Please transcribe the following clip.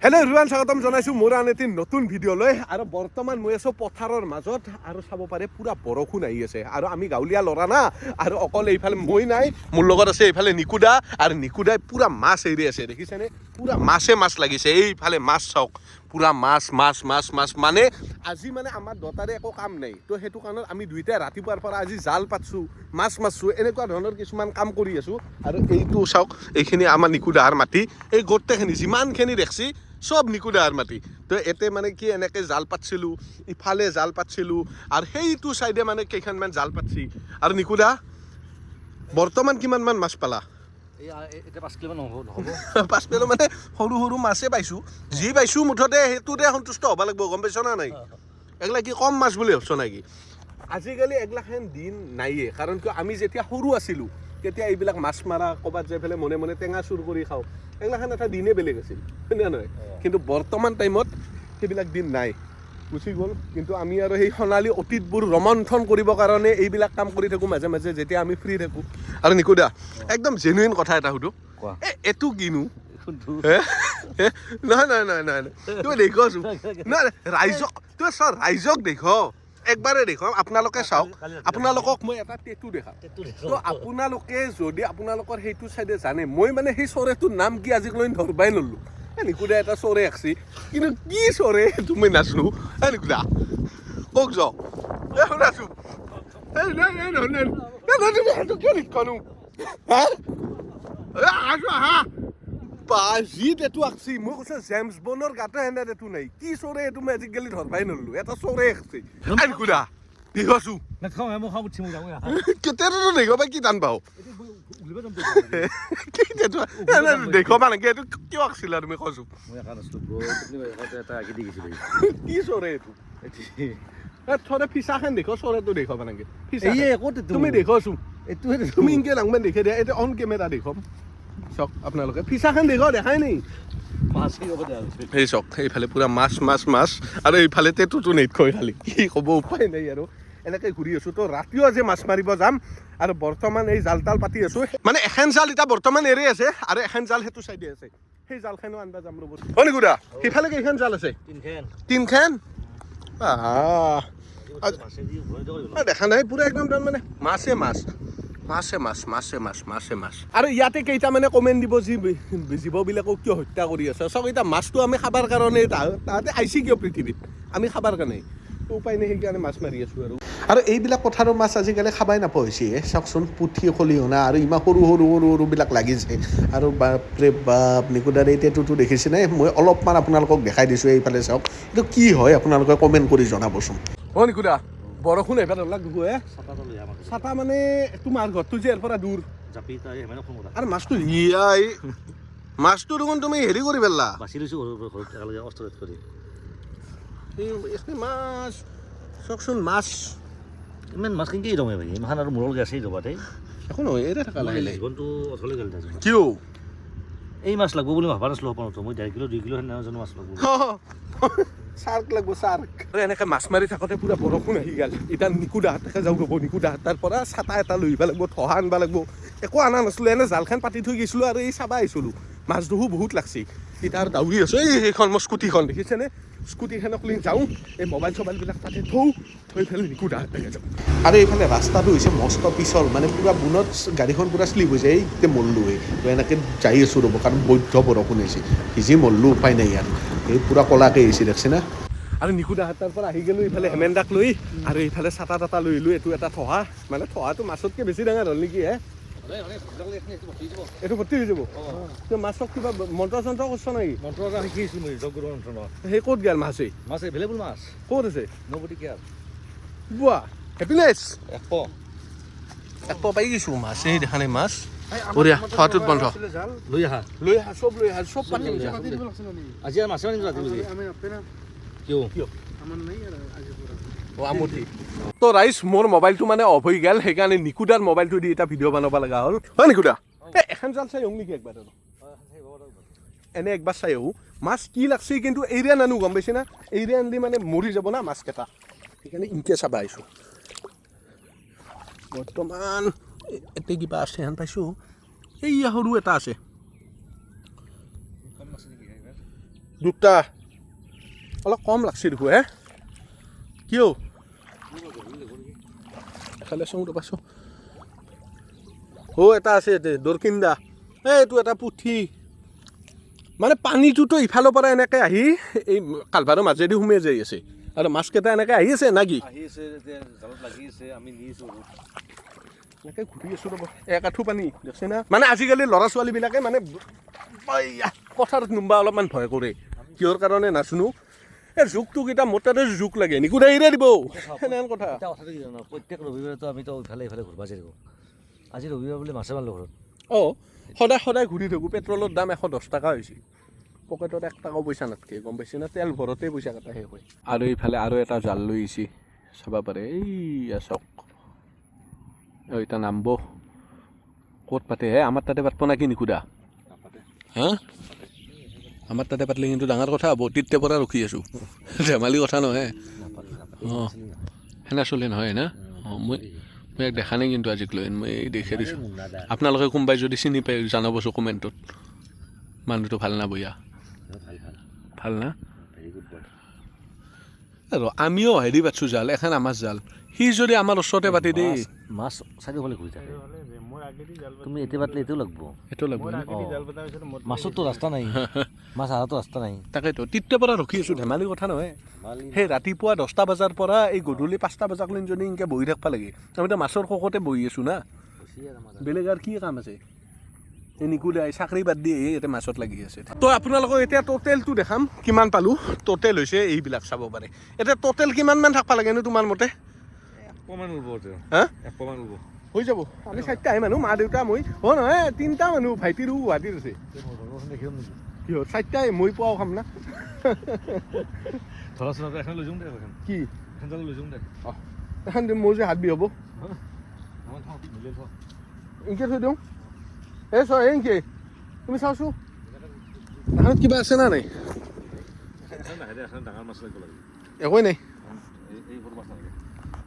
Hello' everyone, স্বাগতম জনাইছোঁ মোৰ আন এটি নতুন ভিডিঅ'লৈ। আৰু বৰ্তমান মই আছোঁ পথাৰৰ মাজত আৰু চাব পাৰে, পূৰা বৰষুণ আহি আছে। আৰু আমি গাঁৱলীয়া ল'ৰা না, আৰু অকল এইফালে মই নাই, মোৰ লগত আছে এইফালে নিকুদা। আৰু নিকুদাই পূৰা মাছ এৰি আছে, দেখিছেনে? পূৰা মাছে মাছ লাগিছে। এইফালে মাছ চাওক, পূৰা মাছ মাছ মাছ মাছ। মানে আজি মানে আমাৰ দতাৰে একো কাম নাই, তো সেইটো কাৰণত আমি দুইটাই ৰাতিপুৱাৰ পৰা আজি জাল পাতছোঁ, মাছ মাৰছোঁ, এনেকুৱা ধৰণৰ কিছুমান কাম কৰি আছোঁ। আৰু এইটো চাওক, এইখিনি আমাৰ নিকুদাহাৰ মাটি। এই গোটেইখিনি যিমানখিনি দেখছি, চব নিকুদাহাৰ মাটি। তো ইয়াতে মানে কি, এনেকৈ জাল পাতছিলোঁ, ইফালে জাল পাতছিলোঁ আৰু সেইটো চাইডে মানে কেইখনমান জাল পাতছি। আৰু নিকুদা, বৰ্তমান কিমানমান মাছ পালা? এতিয়া 5 কিলোমান নহ'ব নহ'ব 5 কিলো মানে সৰু সৰু মাছে পাইছোঁ। যি পাইছোঁ মুঠতে সেইটোতে সন্তুষ্ট হ'ব লাগিব, গম পাইছ না নাই? এগলা কি কম মাছ বুলি ভাবছ নেকি? আজিকালি এগলাখেন দিন নাইয়ে। কাৰণ কিয়, আমি যেতিয়া সৰু আছিলোঁ, তেতিয়া এইবিলাক মাছ মাৰা, ক'ৰবাত যাই পেলাই মনে মনে টেঙা চুৰ কৰি খাওঁ, এগলাখান এটা দিনেই বেলেগ আছিল, হয়নে নহয়? কিন্তু বৰ্তমান টাইমত সেইবিলাক দিন নাই, গুচি গ'ল। কিন্তু আমি আৰু সেই সোণালী অতীতবোৰ ৰমন্থন কৰিবৰ কাৰণে এইবিলাক কাম কৰি থাকোঁ মাজে মাজে, যেতিয়া আমি ফ্ৰী থাকোঁ। আৰু নিকুদা, একদম জেনুইন কথা এটা সুধো। কোৱা। এ, এইটো কিনো? কোনটো? হে? হে? নহয় নহয় নহয় নহয় নহয়। তুমি দেখোৱাচোন। নহয়, ৰাইজক তই চা, ৰাইজক দেখ, একবাৰে দেখ। আপোনালোকে চাওক। কালি ৰাতি। আপোনালোকক মই এটা টেটু দেখাম। তো আপোনালোকে যদি আপোনালোকৰ সেইটো চাইডে জানে, মই মানে সেই চৰেটোৰ নাম কি আজিলৈ ধৰবাই নলো। এ নিকুদা, এটা চৰে আঁকছি, কিন্তু কি চৰে সেইটো মই নাজানো। এ নিকুদা, কওক যাওক। এ শুনাচোন, এই নাই নাই নহয় নাই নাই, তুমি সেইটো কিয় নিকনো হা? এ আহা আহা। বা, যি টেটু আঁকছি, মই কৈছো জেমছ বনৰ গাতে সেনে টেটু নাই। কি চৰে এইটো মই আজিকালি ধৰবাই নলো। এটা চৰে আঁকছি। আই নিকুদা, দেখোৱাচোন। নাখাওঁ, মই খাওঁ উঠছি, মই যাওঁ। কেতিয়াতো দেখুৱাবা কি টান পাওঁ? কি টেটু দেখুৱাবা নেকি? এইটো কিয় আঁকছিলা তুমি, কচোন? মই একা নাছিলো ব্ৰ, তুমি এটা আঁকি দি গৈছিলো। কি চৰে এইটো? এ থৰে ফিচাখন দেখো, চৰেটো দেখুৱাবা নেকি? ফিচা এই ক'ত এইটো? তুমি দেখোৱাচোন। এইটোৱে। তুমি ইনকে লাংমান দেখে দিয়া, এতিয়া অন কেমেৰা দেখুৱাম। চাওক আপোনালোকে, ফিচাখন দেখো, দেখাই নাই। মাছ কি হ'ব দিয়া হৈছে। এই চাওক, এইফালে পূৰা মাছ মাছ মাছ আৰু এইফালে টেটুটো নেটখৈ খালি। কি ক'ব, উপায় নাই। আৰু এনেকৈ ঘূৰি আছোঁ। তো ৰাতিও আজি মাছ মাৰিব যাম। আৰু বৰ্তমান এই জাল তাল পাতি আছোঁ। মানে এখন জাল এতিয়া বৰ্তমান এৰি আছে আৰু এখন জাল সেইটো চাইডে আছে, সেই জালখনো আনবা যাম ৰ'ব। অ নিকুদা, সিফালে কেইখন জাল আছে? তিনখেন। তিনখন। আহা। মাছে দি ভৰি দিব লাগিব। দেখা নাই, পূৰা একদম তাৰমানে মাছে মাছ, মাছে মাছ, মাছে মাছ, মাছে মাছ। আৰু ইয়াতে কেইটামানে কমেণ্ট দিব, যি জীৱবিলাকক কিয় হত্যা কৰি আছে। চাওক, এতিয়া মাছটো আমি খাবাৰ কাৰণে, তাহাঁতে আহিছে কিয় পৃথিৱীত? আমি খাবাৰ কাৰণে। তো উপায় নাই, সেইকাৰণে মাছ মাৰি আছোঁ। আৰু এইবিলাক পথাৰৰ মাছ আজিকালি খাবাই নাপোৱা হৈছে। চাওকচোন, পুঠি খলিহনা আৰু ইমান সৰু সৰু সৰু সৰুবিলাক লাগিছে। আৰু বাপৰে বাপ, নিকুদাৰ এই টেটুটো দেখিছেনে? মই অলপমান আপোনালোকক দেখাই দিছোঁ। এইফালে চাওক, এইটো কি হয় আপোনালোকে কমেণ্ট কৰি জনাবচোন। অ নিকুদা, বৰষুণ আহিব ধৰলাক দেখো হে। ছাতাটো লৈ আহ আমাক। ছাতা মানে তোমাৰ ঘৰটো যে ইয়াৰ পৰা দূৰ। জাপি তাই মানে ফোন কৰা। আৰু মাছটো, ইয়াই মাছটো দেখোন তুমি হেৰি কৰি পেললা। বাচি লৈছোঁ ঘৰত একেলগে অস্ত্ৰত কৰি। এইখিনি মাছ চাওকচোন, মাছ। ইমান মাছ কেনেকৈ দমে ভাই ইমান? আৰু মূৰৰ গেছেই যাবা দেই। একো নহয়, এৰে থাকা লাহে লাহে। জীৱনটো অথলে গ'ল তাৰপিছত। কিয়? এই মাছ লাগব বুলি ভাবা নাছিলোঁ সপোনতো মই। 1.5 কিলো 2 কিলো সেনে নাজানো মাছ লাগব বুলি। চাৰ্ক লাগব, চাৰ্ক। আৰু এনেকৈ মাছ মাৰি থাকোঁতে পূৰা বৰষুণ আহি গ'ল। এতিয়া নিকুদাহঁতকে যাওঁ ৰ'ব। নিকুদাহঁত তাৰ পৰা ছাতা এটা লৈ আহিব লাগিব, থহা আনিব লাগিব। একো অনা নাছিলোঁ, এনে জালখন পাতি থৈ গৈছিলোঁ আৰু এই চাবা আহিছিলোঁ। মাছ দেখো বহুত লাগছি। এতিয়া আৰু দাউৰি আছোঁ। এই সেইখন মোৰ স্কুটিখন দেখিছেনে? স্কুটিখনক লৈ যাওঁ, এই মোবাইল চবাইলবিলাক তাতে থওঁ, থৈ পেলাই নিকুদাহঁতকে যাওঁ। আৰু এইফালে ৰাস্তাটো হৈছে মস্ত পিছল, মানে পূৰা বুনত গাড়ীখন পূৰা শ্লিপ হৈছে। এই এতিয়া মৰলোৱে। তো এনেকৈ যাই আছোঁ ৰ'ব, কাৰণ বৈধ্য বৰষুণ হৈছে। ভিজি মৰলো, উপায় নাই আৰু। এই পূৰা ক'লাকৈ আহিছে, দেখছে না? আৰু নিকুদাহঁতৰ পৰা আহি গ'লো ইফালে হেমেন্দাক লৈ। আৰু এইফালে ছাতা তাতা লৈ আহিলোঁ। এইটো এটা থহা, মানে থহাটো মাছতকৈ বেছি ডাঙৰ হ'ল নেকি হে? এইটো ভৰ্তি হৈ যাব। তই মাছক কিবা মন্ত্ৰ চন্ত্ৰ কৰছ নেকি? মন্ত্ৰ এটা শিকিছোঁ মই, যোগ মন্ত্ৰ। সেই ক'ত গ'ল মাছ এই? মাছ এভেইলেবল মাছ। ক'ত আছে? Nobody care. বোৱা হেপিনেছ। এক প। এক পাই গৈছোঁ মাছ। এই দেখা নাই মাছ? বঢ়িয়া, থোৱাটোত বন্ধ। লৈ আহা। লৈ আহা, চব লৈ আহা, চব পাতি। আজি আৰু মাছে মাৰিম ৰাতিলৈকে। কিয়? অ আমুঠি তো ৰাইজ, মোৰ মোবাইলটো মানে অফ হৈ গ'ল, সেইকাৰণে নিকুদাৰ মোবাইলটো দি এটা ভিডিঅ' বনাব লগা হ'ল। হয় নিকুদা, এই এখন জাল চাই আহোঁ নেকি একবাৰ? আৰু এনে একবাৰ চাই আহোঁ মাছ কি লাগছে। কিন্তু এৰিয়া নানো, গম পাইছে না? এৰিয়া আনিলে মানে মৰি যাব না মাছকেইটা, সেইকাৰণে ইনকে চাবা আহিছোঁ। বৰ্তমান ইয়াতে কিবা আছে হেন পাইছোঁ। এইয়া সৰু এটা আছে। কম আছে নেকি এইবাৰ? দুটা অলপ কম লাগছে দেখো হে। কিয় এফালে চাওঁ, ৰ'বাচোন। অ' এটা আছে ইয়াতে দৰকিন্দা। এই এইটো এটা পুঠি। মানে পানীটোতো ইফালৰ পৰা এনেকৈ আহি এই কালভাৰৰ মাজেদি সোমাই যাই আছে আৰু মাছকেইটা এনেকৈ আহি আছে না কি? আহি আছে, জালত লাগি আছে, আমি নিছোঁ। এনেকৈ ঘূৰি আছোঁ ৰ'ব। এক আঁঠু পানী দেখছে না। মানে আজিকালি ল'ৰা ছোৱালীবিলাকে মানে এইয়া পথাৰত নুম্বা অলপমান ভয় কৰে, কিহৰ কাৰণে নাজানো। এই জোকটোকেইটা মোৰ তাতে জোক লাগে, নিকুদা এৰে দিব, সেনেহেন কথা। এতিয়া কথাটো কি জানো, প্ৰত্যেক ৰবিবাৰেতো আমিতো ইফালে ইফালে ঘূৰিব যাই থাকোঁ। আজি ৰবিবাৰ বুলি মাছে মাৰিলোঁ ঘৰত। অঁ, সদায় সদায় ঘূৰি থাকোঁ। পেট্ৰলৰ দাম 110 টকা হৈছে, পকেটত 1 টকাও পইচা নাথাকে, গম পাইছে না? তেল ভৰতে পইচা কেইটা শেষ হয়। আৰু এইফালে আৰু এটা জাল লৈ আহিছে, চাব পাৰে। এইয়া চাওক, এতিয়া নামব ক'ত পাতে হে? আমাৰ তাতে পাতব নাকি নিকুদা? হা, আমাৰ তাতে পাতিলে কিন্তু ডাঙৰ কথা হ'ব। তেতিয়াৰ পৰা ৰখি আছোঁ, ধেমালি কথা নহয়। অঁ, সেনা চলে নহয় না। অঁ, মই মই ইয়াক দেখা নাই কিন্তু আজিক লৈ, মই দেখি দিছোঁ। আপোনালোকে কোনোবাই যদি চিনি পায় জনাবচোন কমেণ্টত। মানুহটো ভাল না বঢ়িয়া? ভাল ভাল। ভাল না? Very good boy. আৰু আমিও হেৰি পাতছোঁ জাল এখন, আমাৰ জাল সি যদি আমাৰ ওচৰতে পাতি দেই। মাছ চাৰিওফালে ঘূৰি থাকে। তুমি এতিয়া পাতিলে এইটোও লাগব। সেইটো লাগব না? মাছৰতো ৰাস্তা নাই, মাছ অহাটো ৰাস্তা নাই। তাকেতো তেতিয়াৰ পৰা ৰখি আছোঁ, ধেমালি কথা নহয়। সেই ৰাতিপুৱা 10টা বজাৰ পৰা এই গধূলি 5টা বজাক লৈ যদি এনেকৈ বহি থাকিব লাগে, আমিতো মাছৰ খোকতে বহি আছোঁ না, বেলেগ আৰু কি কাম আছে? এই নিকুলাই চাকৰি বাদ দি এই ইয়াতে মাছত লাগি আছে। তো আপোনালোকক এতিয়া টোটেলটো দেখাম কিমান পালোঁ। টোটেল হৈছে এইবিলাক চাব পাৰে। এতিয়া টোটেল কিমানমান থাকিব লাগেনো তোমাৰ মতে? 1 পোৱামান ওলব। হা? 1 পোৱামান ওলব। হৈ যাব। আমি চাৰিটাহে মানুহ, মা দেউতা মই। অ' নহয়, তিনিটা মানুহ, ভাইটিৰো গুৱাহাটীত আছে। কিহত চাৰিটাই মই পোৱাও খাম না। ধৰাচোন, এখন লৈ যাওঁ দে এখন। কি? এখন জাল লৈ যাওঁ দে। অঁ, এখন দিম, মোৰ যে হাত বিষ হ'ব। এনেকৈ থৈ দিওঁ। এই চোৱা, এনেকৈ তুমি চাওঁচোন, এখনত কিবা আছে না নাই? ডাঙৰ মাছ লাগিব লাগে। একোৱেই নাই। এই সৰু মাছ নালাগে।